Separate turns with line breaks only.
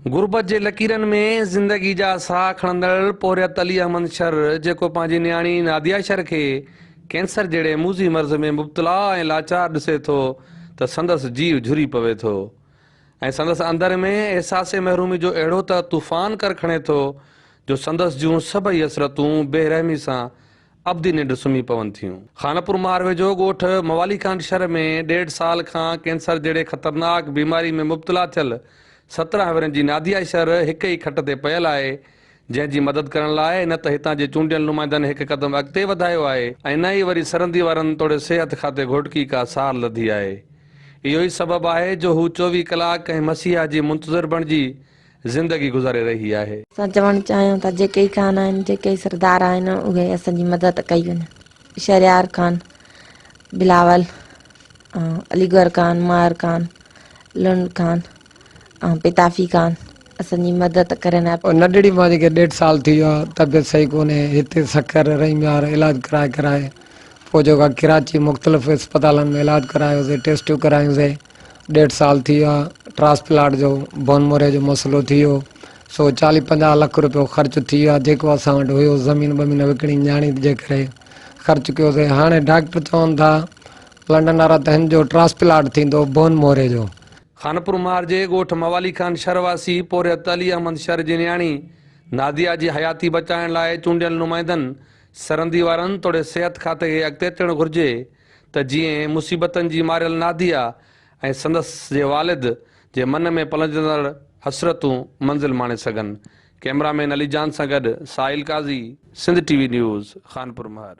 غربت جي لڪيرن ۾ زندگي جا ساهه کڻندڙ پورهيت علي احمد شر جيڪو پنهنجي نياڻي ناديه شر کي ڪينسر جهڙي موذي مرض ۾ مبتلا ۽ لاچار ڏسي ٿو ته سندس جيء جهري پوي ٿو ۽ سندس اندر ۾ احساس محرومي جو اهڙو ته طوفان ڪر کڻي ٿو جو سندس جون سڀئي حسرتون بي رحمي سان ابدي ننڊ سمهي پون ٿيون. خانپور مهار ويجهو ڳوٺ موالي خان شھر ۾ ڏيڍ سال کان ڪينسر جهڙي خطرناڪ بيماري ۾ مبتلا ٿيل 17 ورهين جي ناديه شھر هڪ ئي کٽ تي پيل آهي جنهن جي مدد ڪرڻ لاء نه ته هتان جي چونڊيل نمائندن هڪ قدم اڳتي وڌايو آهي ۽ نه ئي وري سرندي وارن توڙي صحت کاتي گهوٽڪي ڪا سار لڌي آهي اهو ئي سبب آهي جو هو 24 ڪلاڪ ڪنهن مسيحا جي منتظر بڻجي زندگي گذاري رهي آهي.
اسان چوڻ چاهيون ٿا جيڪي ئي خان آهن جيڪي ئي سردار آهن اهي اسان جي مدد ڪئي وڃي شهريار خان بلاول علي گوهر خان ماهر خان لنڊ خان پتافي خان اسان جي مدد ڪرين.
ننڍڙي مان جيڪي ڏيڍ سال ٿي ويو آهي طبيعت صحيح ڪونهي هتي سکر رحيم يار علاج ڪرائي ڪرائي پوء جيڪو آهي ڪراچي مختلف اسپتالن ۾ علاج ڪرايوسي ٽيسٽيون ڪرايونسي ڏيڍ سال ٿي ويو آ ٽرانسپلانٽ جو بون موري جو مسئلو ٿي ويو سو چاليهه 50 لک روپيو خرچ ٿي ويو آ جيڪو اسان وٽ هيو زمين ٻمين وڪڻي نياڻي جي ڪري خرچ ڪيوسي هاڻي ڊاڪٽر چون ٿا لنڊن وارا ته هن جو ٽرانسپلانٽ ٿيندو بون موري جو.
خانپور مهار جي ڳوٺ موالي خان شھر واسي پورهيت علي احمد شر جي نياڻي ناديه جي حياتي بچائڻ لاء چونڊيل نمائندن سرندي وارن توڙي صحت کاتي کي اڳتي اچڻ گهرجي ته جيئن مصيبتن جي ماريل ناديه ۽ سندس جي والد جي من ۾ پلجندڙ حسرتون منزل ماڻي سگهن. ڪئميرا مين علي جان سان گڏ Sahil Qazi, Sindh T V news, Khanpur Mahar.